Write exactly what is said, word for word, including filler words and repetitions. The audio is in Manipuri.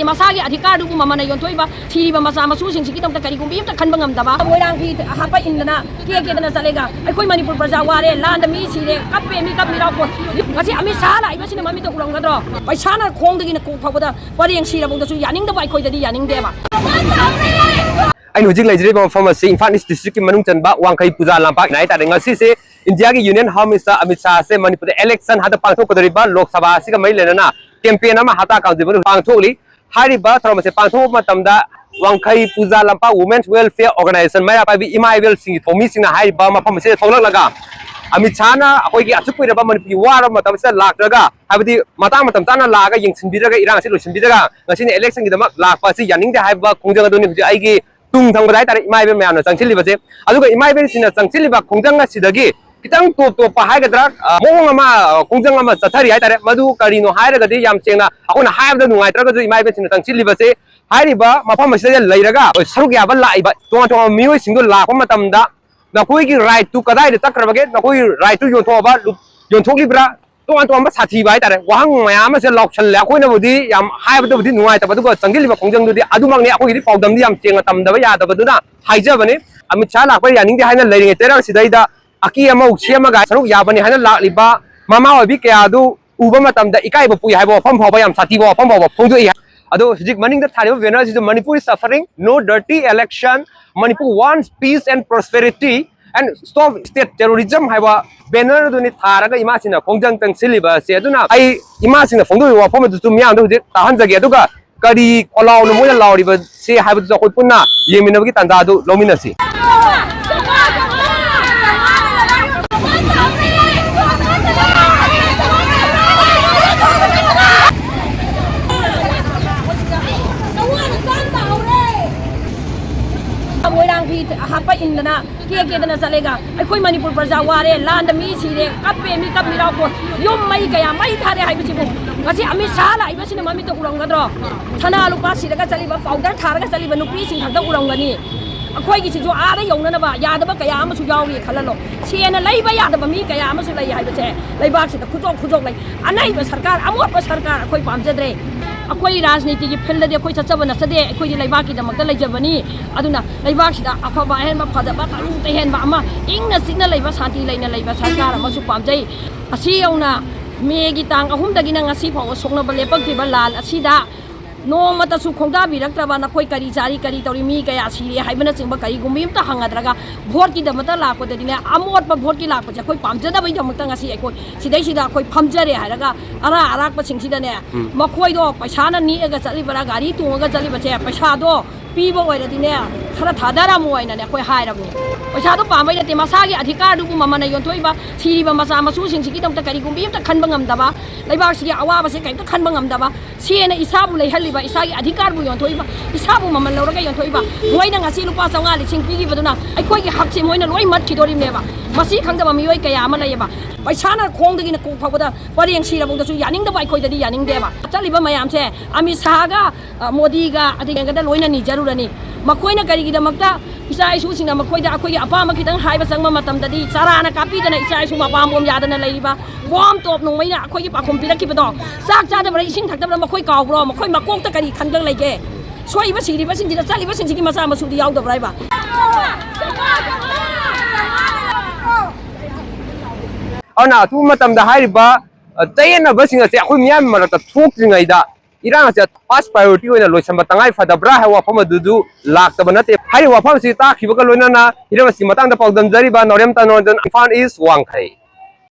ꯃꯁꯥꯒꯤ ꯑꯙꯤꯀꯥꯔꯗꯨꯕꯨ ꯃꯃꯜꯅ ꯌꯣꯟꯊꯣꯛꯏꯕ ꯊꯤꯔꯤꯕ ꯃꯆꯥ ꯃꯁꯨꯁꯤꯡꯁꯤꯒꯤꯗꯃꯛꯇ ꯀꯔꯤꯒꯨꯝꯕꯤ ꯑꯝꯇ ꯈꯟꯕ ꯉꯝꯗꯕ꯫ ꯃꯣꯏꯔꯥꯡ ꯐꯤ ꯍꯥꯞꯄ ꯏꯟꯗꯅ ꯀꯦ ꯀꯦꯗꯅ ꯆꯠꯂꯦꯒ꯫ ꯑꯩꯈꯣꯏ ꯃꯅꯤꯄꯨꯔ ꯄ꯭ꯔꯖꯥ ꯋꯥꯔꯦ, ꯂꯥꯟꯗ ꯃꯤ ꯁꯤꯔꯦ, ꯀꯞꯄꯦ, ꯃꯤ ꯀꯞ ꯃꯤꯔꯥꯎ ꯈꯣꯟ꯫ ꯉꯁꯤ ꯑꯃꯤꯠ ꯁꯥꯍ ꯂꯥꯛꯏꯕꯁꯤꯅ ꯃꯃꯤꯠꯇ ꯎꯔꯝꯒꯗ꯭ꯔꯣ? ꯄꯩꯁꯥꯅ ꯈꯣꯡꯗꯒꯤꯅ ꯀꯣꯛ ꯐꯥꯎꯕꯗ ꯄꯔꯦꯡ ꯁꯤꯔꯕꯧꯗꯁꯨ ꯌꯥꯅꯤꯡꯗꯕ ꯑꯩꯈꯣꯏꯗꯗꯤ ꯌꯥꯅꯤꯡꯗꯦꯕ꯫ ꯑꯩꯅ ꯍꯧꯖꯤꯛ ꯂꯩꯖꯔꯤꯕ ꯃꯐꯝ ꯑꯁꯤ ꯏꯝꯐꯥꯜ ꯏꯁ ꯗꯤꯁꯇ꯭ꯔꯤꯛꯀꯤ ꯃꯅꯨꯡ ꯆꯟꯕ ꯋꯥꯡꯈꯩ ꯄꯨꯖꯥ ꯂꯝꯄꯥꯛꯅꯤ ꯍꯥꯏꯇꯥꯔꯦ꯫ ꯉꯁꯤꯁꯦ ꯏꯟꯗꯤꯌꯥꯒꯤ ꯌꯨꯅꯤꯌꯟ ꯍꯣꯝ ꯃꯤꯅꯤꯁꯇꯔ ꯑꯃꯤꯠ ꯁꯥꯍꯁꯦ ꯃꯅꯤꯄꯨꯔꯗ ꯏꯂꯦꯛꯁꯟ ꯍꯟꯗꯛ ꯄꯥꯡꯊꯣꯛꯀꯗꯧꯔꯤꯕ ꯂꯣꯛ ꯁꯚꯥ ꯑꯁꯤꯒ ꯃꯔꯤ ꯂꯩꯅꯅ ꯀꯦꯝꯄꯦꯟ ꯑꯃ ꯍꯞꯇꯥ ꯀꯥꯡꯖꯩ ꯃꯅꯨꯡ ꯄꯥꯡꯊꯣꯛꯂꯤ꯫ ꯍꯥꯏꯔꯤꯕ ꯊꯧꯔꯝ ꯑꯁꯤ ꯄꯥꯡꯊꯣꯛꯄ ꯃꯇꯝꯗ ꯋꯥꯡꯈꯩ ꯄꯨꯖꯥ ꯂꯝꯄꯥꯛ Women's Welfare Organization ꯃꯩꯔꯥ ꯄꯥꯏꯕꯤ ꯏꯃꯥ ꯏꯕꯦꯜꯁꯤꯡꯒꯤ ꯊꯧꯃꯤꯁꯤꯡꯅ ꯍꯥꯏꯔꯤꯕ ꯃꯐꯝ ꯑꯁꯤꯗ ꯊꯣꯛꯂꯛꯂꯒ ꯑꯃꯤꯠ ꯁꯥꯍꯅ ꯑꯩꯈꯣꯏꯒꯤ ꯑꯁꯨꯛ ꯀꯨꯏꯔꯕ ꯃꯅꯤꯄꯨꯔꯒꯤ ꯋꯥꯔꯕ ꯃꯇꯝ ꯑꯁꯤꯗ ꯂꯥꯛꯇ꯭ꯔꯒ, ꯍꯥꯏꯕꯗꯤ ꯃꯇꯥꯡ ꯃꯇꯝ ꯆꯥꯅ ꯂꯥꯛꯑꯒ ꯌꯦꯡꯁꯤꯟꯕꯤꯔꯒ ꯏꯔꯥꯡ ꯑꯁꯤ ꯂꯣꯏꯁꯤꯟꯕꯤꯔꯒ ꯉꯁꯤꯅ ꯏꯂꯦꯛꯁꯟꯒꯤꯗꯃꯛ ꯂꯥꯛꯄ ꯑꯁꯤ ꯌꯥꯅꯤꯡꯗꯦ ꯍꯥꯏꯕ ꯈꯣꯡꯖꯪ ꯑꯗꯨꯅꯤ ꯍꯧꯖꯤꯛ ꯑꯩꯒꯤ ꯇꯨꯡ ꯊꯪꯕꯗ ꯍꯥꯏꯇꯥꯔꯦ ꯏꯃꯥ ꯏꯕꯦꯜ ꯃꯌꯥꯝꯅ ꯆꯪꯁꯤꯜꯂꯤꯕꯁꯦ꯫ ꯑꯗꯨꯒ ꯏꯃꯥ ꯏꯕꯦꯜꯁꯤꯡꯅ ꯆꯪꯁꯤꯜꯂꯤꯕ ꯈꯣꯡꯖꯪ ꯑꯁꯤꯗꯒꯤ ꯈꯤꯇꯪ ꯇꯣꯞ ꯇꯣꯞꯄ ꯍꯥꯏꯒꯗ꯭ꯔꯥ, ꯑ, ꯃꯑꯣꯡ ꯑꯃ, ꯑ, ꯈꯣꯡꯖꯪ ꯑꯃ ꯆꯠꯊꯔꯤ ꯍꯥꯏꯇꯥꯔꯦ꯫ ꯃꯗꯨ ꯀꯔꯤꯅꯣ ꯍꯥꯏꯔꯒꯗꯤ ꯌꯥꯝ ꯁꯦꯡꯅ ꯑꯩꯈꯣꯏꯅ ꯍꯥꯏꯕꯗ ꯅꯨꯡꯉꯥꯏꯇ꯭ꯔꯒꯁꯨ ꯏꯃꯥ ꯏꯕꯦꯜꯁꯤꯡꯅ ꯆꯪꯁꯤꯜꯂꯤꯕꯁꯦ ꯍꯥꯏꯔꯤꯕ ꯃꯐꯝ ꯑꯁꯤꯗ ꯂꯩꯔꯒ ꯁꯔꯨꯛ ꯌꯥꯕ ꯂꯥꯛꯏꯕ ꯇꯣꯉꯥꯟ ꯇꯣꯉꯥꯟꯕ ꯃꯤꯑꯣꯏꯁꯤꯡꯗꯣ ꯂꯥꯛꯄ ꯃꯇꯝꯗ ꯅꯈꯣꯏꯒꯤ ꯔꯥꯏꯠꯇꯨ ꯀꯗꯥꯏꯗ ꯆꯠꯈ꯭ꯔꯕꯒꯦ? ꯅꯈꯣꯏꯒꯤ ꯔꯥꯏꯠꯇꯨ ꯌꯣꯟꯊꯣꯛꯑꯕ, ꯂꯨ-, ꯌꯣꯟꯊꯣꯛꯂꯤꯕ꯭ꯔꯥ? ꯇꯣꯉꯥꯟ ꯇꯣꯉꯥꯟꯕ ꯁꯥꯊꯤꯕ ꯍꯥꯏꯇꯥꯔꯦ, ꯋꯥꯍꯪ ꯃꯌꯥꯝ ꯑꯃꯁꯦ ꯂꯥꯎꯁꯜꯂꯦ꯫ ꯑꯩꯈꯣꯏꯅꯕꯨꯗꯤ ꯌꯥꯝ ꯍꯥꯏꯕꯗꯕꯨꯗꯤ ꯅꯨꯡꯉꯥꯏꯇꯕ, ꯑꯗꯨꯒ ꯆꯪꯁꯤꯜꯂꯤꯕ ꯈꯣꯡꯖꯪꯗꯨꯗꯤ ꯑꯗꯨꯃꯛꯅꯤ꯫ ꯑꯩꯈꯣꯏꯒꯤꯗꯤ ꯄꯥꯎꯗꯝꯗꯤ ꯌꯥꯝ ꯁꯦꯡꯅ ꯇꯝꯗꯕ ꯌꯥꯗꯕꯗꯨꯅ ꯍꯥꯏꯖꯕꯅꯤ꯫ ꯑꯃꯤꯠ ꯁꯥꯍ ꯂꯥꯛꯄ ꯌꯥꯅꯤꯡꯗꯦ ꯍꯥꯏꯅ ꯂꯩꯔꯤꯉꯩ ꯆꯩꯔꯥꯛꯁꯤꯗꯩꯗ ꯑꯀꯤ ꯑꯃꯧ ꯁꯦꯝꯃꯒ ꯁꯔꯨꯛ ꯌꯥꯕꯅꯤ ꯍꯥꯏꯅ ꯂꯥꯛꯂꯤꯕ ꯃꯃꯥ ꯑꯣꯏꯕꯤ ꯀꯌꯥ ꯑꯗꯨ ꯎꯕ ꯃꯇꯝꯗ ꯏꯀꯥꯏꯕ ꯄꯣꯛꯏ ꯍꯥꯏꯕ ꯋꯥꯐꯝ ꯐꯥꯎꯕ, ꯌꯥꯝ ꯁꯥꯊꯤꯕ ꯋꯥꯐꯝ ꯐꯥꯎꯕ ꯐꯣꯡꯗꯣꯛꯏ꯫ ꯑꯗꯣ ꯍꯧꯖꯤꯛ ꯃꯅꯤꯡꯗ ꯊꯥꯔꯤꯕ ꯕꯦꯅꯔꯁꯤꯁꯨ "Manipur is suffering, no dirty election, Manipur wants peace and prosperity and stop state terrorism" ꯍꯥꯏꯕ ꯕꯦꯅꯔ ꯑꯗꯨꯅꯤ ꯊꯥꯔꯒ ꯏꯃꯥꯁꯤꯡꯅ ꯈꯣꯡꯖꯪ ꯆꯪꯁꯤꯜꯂꯤꯕ ꯑꯁꯦ꯫ ꯑꯗꯨꯅ ꯑꯩ ꯏꯃꯥꯁꯤꯡꯅ ꯐꯣꯡꯗꯣꯛꯂꯤꯕ ꯋꯥꯐꯝ ꯑꯗꯨꯁꯨ ꯃꯤꯌꯥꯝꯗ ꯍꯧꯖꯤꯛ ꯇꯥꯍꯟꯖꯒꯦ, ꯑꯗꯨꯒ ꯀꯔꯤ ꯈꯣꯜꯂꯥꯎꯅꯣ ꯃꯣꯏꯅ ꯂꯥꯎꯔꯤꯕꯁꯦ ꯍꯥꯏꯕꯗꯨꯁꯨ ꯑꯩꯈꯣꯏ ꯄꯨꯟꯅ ꯌꯦꯡꯃꯤꯟꯅꯕꯒꯤ ꯇꯥꯟꯖꯥ ꯑꯗꯨ ꯂꯧꯃꯤꯟꯅꯁꯤ꯫ ꯃꯣꯏꯔꯥꯡ ꯐꯤ ꯍꯥꯞꯄ ꯏꯟꯗꯅ ꯀꯦ ꯀꯦꯗꯅ ꯆꯠꯂꯦꯒ꯫ ꯑꯩꯈꯣꯏ ꯃꯅꯤꯄꯨꯔ ꯄ꯭ꯔꯖꯥ ꯋꯥꯔꯦ, ꯂꯥꯟꯗ ꯃꯤ ꯁꯤꯔꯦ, ꯀꯞꯄꯦ, ꯃꯤ ꯀꯞ ꯃꯤꯔꯥꯎ ꯈꯣꯟ, ꯌꯨꯝ ꯃꯩ ꯀꯌꯥ ꯃꯩ ꯊꯥꯔꯦ ꯍꯥꯏꯕꯁꯤꯕꯨ ꯉꯁꯤ ꯑꯃꯤꯠ ꯁꯥꯍ ꯂꯥꯛꯏꯕꯁꯤꯅ ꯃꯃꯤꯠꯇ ꯎꯔꯝꯒꯗ꯭ꯔꯣ? ꯁꯅꯥ ꯂꯨꯄꯥ ꯁꯤꯔꯒ ꯆꯠꯂꯤꯕ, ꯄꯥꯎꯗꯔ ꯊꯥꯔꯒ ꯆꯠꯂꯤꯕ ꯅꯨꯄꯤꯁꯤꯡ ꯈꯛꯇ ꯎꯔꯝꯒꯅꯤ꯫ ꯑꯩꯈꯣꯏꯒꯤꯁꯤꯁꯨ ꯑꯥꯗ ꯌꯧꯅꯅꯕ ꯌꯥꯗꯕ ꯀꯌꯥ ꯑꯃꯁꯨ ꯌꯥꯎꯔꯤ ꯈꯜꯍꯜꯂꯣ꯫ ꯁꯦꯟꯅ ꯂꯩꯕ ꯌꯥꯗꯕ ꯃꯤ ꯀꯌꯥ ꯑꯃꯁꯨ ꯂꯩ ꯍꯥꯏꯕꯁꯦ ꯂꯩꯕꯥꯛꯁꯤꯗ ꯈꯨꯖꯣꯛ ꯈꯨꯖꯣꯛ ꯂꯩ꯫ ꯑꯅꯩꯕ ꯁꯔꯀꯥꯔ, ꯑꯃꯣꯠꯄ ꯁꯔꯀꯥꯔ ꯑꯩꯈꯣꯏ ꯄꯥꯝꯖꯗ꯭ꯔꯦ꯫ ꯑꯩꯈꯣꯏ ꯔꯥꯖꯅꯤꯇꯤꯒꯤ ꯐꯤꯜꯗꯗꯤ ꯑꯩꯈꯣꯏ ꯆꯠꯆꯕ ꯅꯠꯆꯗꯦ, ꯑꯩꯈꯣꯏꯗꯤ ꯂꯩꯕꯥꯛꯀꯤꯗꯃꯛꯇ ꯂꯩꯖꯕꯅꯤ꯫ ꯑꯗꯨꯅ ꯂꯩꯕꯥꯛꯁꯤꯗ ꯑꯐꯕ ꯑꯍꯦꯟꯕ, ꯐꯖꯕ ꯇꯔꯨ ꯇꯍꯦꯟꯕ ꯑꯃ, ꯏꯪꯅ ꯆꯤꯛꯅ ꯂꯩꯕ, ꯁꯥꯟꯇꯤ ꯂꯩꯅ ꯂꯩꯕ ꯁꯔꯀꯥꯔ ꯑꯃꯁꯨ ꯄꯥꯝꯖꯩ꯫ ꯑꯁꯤ ꯌꯧꯅ ꯃꯦꯒꯤ ꯇꯥꯡ ꯑꯍꯨꯝꯗꯒꯤꯅ ꯉꯁꯤ ꯐꯥꯎꯕ ꯁꯣꯛꯅꯕ ꯂꯦꯞꯄꯛꯇ꯭ꯔꯤꯕ ꯂꯥꯟ ꯑꯁꯤꯗ ꯅꯣꯡꯃꯇꯁꯨ ꯈꯣꯡꯗꯥꯕꯤꯔꯛꯇ꯭ꯔꯕ, ꯅꯈꯣꯏ ꯀꯔꯤ ꯆꯥꯔꯤ, ꯀꯔꯤ ꯇꯧꯔꯤ, ꯃꯤ ꯀꯌꯥ ꯁꯤꯔꯦ ꯍꯥꯏꯕꯅꯆꯤꯡꯕ ꯀꯔꯤꯒꯨꯝꯕ ꯑꯝꯇ ꯍꯪꯅꯗ꯭ꯔꯒ, ꯚꯣꯠꯀꯤꯗꯃꯛꯇ ꯂꯥꯛꯄꯗꯗꯤꯅꯦ, ꯑꯃꯣꯠꯄ ꯚꯣꯠꯀꯤ ꯂꯥꯛꯄꯁꯦ ꯑꯩꯈꯣꯏ ꯄꯥꯝꯖꯗꯕꯩꯗꯃꯛꯇ ꯉꯁꯤ ꯑꯩꯈꯣꯏ ꯁꯤꯗꯩꯁꯤꯗ ꯑꯩꯈꯣꯏ ꯐꯝꯖꯔꯦ ꯍꯥꯏꯔꯒ, ꯑꯔꯥꯛ ꯑꯔꯥꯛꯄꯁꯤꯡꯁꯤꯗꯅꯦ, ꯎꯝ꯫ ꯃꯈꯣꯏꯗꯣ ꯄꯩꯁꯥꯅ ꯅꯦꯛꯑꯒ ꯆꯠꯂꯤꯕ꯭ꯔꯥ, ꯒꯥꯔꯤ ꯇꯣꯡꯉꯒ ꯆꯠꯂꯤꯕꯁꯦ, ꯄꯩꯁꯥꯗꯣ ꯄꯤꯕ ꯑꯣꯏꯔꯗꯤꯅꯦ, ꯈꯔ ꯊꯥꯗꯔꯝꯃꯣ ꯍꯥꯏꯅꯅꯦ ꯑꯩꯈꯣꯏ ꯍꯥꯏꯔꯕꯅꯤ꯫ ꯄꯩꯁꯥꯗꯣ ꯄꯥꯝꯕꯩ ꯅꯠꯇꯦ, ꯃꯁꯥꯒꯤ ꯑꯙꯤꯀꯥꯔꯗꯨꯕꯨ ꯃꯃꯜꯅ ꯌꯣꯟꯊꯣꯛꯏꯕ, ꯁꯤꯔꯤꯕ ꯃꯆꯥ ꯃꯁꯨꯁꯤꯡꯁꯤꯒꯤꯗꯃꯛꯇ ꯀꯔꯤꯒꯨꯝꯕ ꯑꯝꯇ ꯈꯟꯕ ꯉꯝꯗꯕ, ꯂꯩꯕꯥꯛꯁꯤꯒꯤ ꯑꯋꯥꯕꯁꯦ ꯀꯔꯤꯝꯇ ꯈꯟꯕ ꯉꯝꯗꯕ, ꯁꯦꯅ ꯏꯁꯥꯕꯨ ꯂꯩꯍꯜꯂꯤꯕ, ꯏꯁꯥꯒꯤ ꯑꯙꯤꯀꯥꯔꯕꯨ ꯌꯣꯟꯊꯣꯛꯏꯕ, ꯏꯁꯥꯕꯨ ꯃꯃꯜ ꯂꯧꯔꯒ ꯌꯣꯟꯊꯣꯛꯏꯕ, ꯃꯣꯏꯅ ꯉꯁꯤ ꯂꯨꯄꯥ ꯆꯥꯝꯃꯉꯥ ꯂꯤꯁꯤꯡ ꯄꯤꯈꯤꯕꯗꯨꯅ ꯑꯩꯈꯣꯏꯒꯤ ꯍꯛꯁꯦ ꯃꯣꯏꯅ ꯂꯣꯏ ꯃꯠꯈꯤꯗꯣꯔꯤꯕꯅꯦꯕ꯫ ꯃꯁꯤ ꯈꯪꯗꯕ ꯃꯤꯑꯣꯏ ꯀꯌꯥ ꯑꯃ ꯂꯩꯌꯦꯕ꯫ ꯄꯩꯁꯥꯅ ꯈꯣꯡꯗꯒꯤꯅ ꯀꯣꯛ ꯐꯥꯎꯕꯗ ꯄꯔꯦꯡ ꯁꯤꯔꯕꯧꯗꯁꯨ ꯌꯥꯅꯤꯡꯗꯕ ꯑꯩꯈꯣꯏꯗꯗꯤ ꯌꯥꯅꯤꯡꯗꯦꯕ꯫ ꯆꯠꯂꯤꯕ ꯃꯌꯥꯝꯁꯦ ꯑꯃꯤꯠ ꯁꯥꯍꯒ, ꯑ, ꯃꯣꯗꯤꯒ, ꯑꯗꯒꯤ ꯀꯦꯟꯗ꯭ꯔꯗ ꯂꯣꯏꯅ ꯅꯤꯖꯔꯨꯔꯅꯤ꯫ ꯃꯈꯣꯏꯅ ꯀꯔꯤꯒꯤꯗꯃꯛꯇ ꯏꯆꯥ ꯏꯁꯨꯁꯤꯡꯅ ꯃꯈꯣꯏꯗ ꯑꯩꯈꯣꯏꯒꯤ ꯑꯄꯥꯝꯕ ꯈꯤꯇꯪ ꯍꯥꯏꯕ ꯆꯪꯕ ꯃꯇꯝꯗꯗꯤ ꯆꯔꯥꯅ ꯀꯥꯞꯄꯤꯗꯅ ꯏꯆꯥ ꯏꯁꯨ ꯃꯄꯥꯝꯕꯣꯝ ꯌꯥꯗꯅ ꯂꯩꯔꯤꯕ ꯕꯣꯝ ꯇꯣꯞ ꯅꯣꯡꯃꯩꯅ ꯑꯩꯈꯣꯏꯒꯤ ꯄꯥꯎꯈꯨꯝ ꯄꯤꯔꯛꯈꯤꯕꯗꯣ, ꯆꯥꯛ ꯆꯥꯗꯕ꯭ꯔꯥ, ꯏꯁꯤꯡ ꯊꯛꯇꯕ꯭ꯔꯥ, ꯃꯈꯣꯏ ꯀꯥꯎꯕ꯭ꯔꯣ? ꯃꯈꯣꯏ ꯃꯀꯣꯛꯇ ꯀꯔꯤ ꯈꯟꯕ ꯂꯩꯒꯦ? ꯁꯣꯛꯏꯕ ꯁꯤꯔꯤꯕꯁꯤꯡꯁꯤꯗ ꯆꯠꯂꯤꯕꯁꯤꯡꯁꯤꯒꯤ ꯃꯆꯥ ꯃꯁꯨꯗꯤ ꯌꯥꯎꯗꯕ꯭ꯔꯥ ꯍꯥꯏꯕ? ꯑꯗꯨꯅ ꯑꯊꯨꯕ ꯃꯇꯝꯗ ꯍꯥꯏꯔꯤꯕ, ꯑ, ꯆꯌꯦꯠꯅꯕꯁꯤꯡ ꯑꯁꯦ ꯑꯩꯈꯣꯏ ꯃꯤꯌꯥꯝꯒꯤ ꯃꯔꯛꯇ ꯊꯣꯛꯇ꯭ꯔꯤꯉꯩꯗ ꯏꯔꯥꯡ ꯑꯁꯦ ꯐꯥꯔꯁ ꯄ꯭ꯔꯥꯏꯌꯣꯔꯤꯇꯤ ꯑꯣꯏꯅ ꯂꯣꯏꯁꯤꯟꯕ ꯇꯉꯥꯏ ꯐꯗꯕ꯭ꯔꯥ ꯍꯥꯏꯕ ꯋꯥꯐꯝ ꯑꯗꯨꯁꯨ ꯂꯥꯛꯇꯕ ꯅꯠꯇꯦ꯫ ꯍꯥꯏꯔꯤꯕ ꯋꯥꯐꯝ ꯑꯁꯤ ꯇꯥꯈꯤꯕꯒ ꯂꯣꯏꯅꯅ ꯍꯤꯔꯝ ꯑꯁꯤꯒꯤ ꯃꯇꯥꯡꯗ ꯄꯥꯎꯗꯝꯖꯔꯤꯕ ꯅꯥꯎꯔꯦꯝ ꯇꯅꯣꯔꯟꯖꯟ, ꯏꯝꯐꯥꯜ ꯏꯁ, ꯋꯥꯡꯈꯩ꯫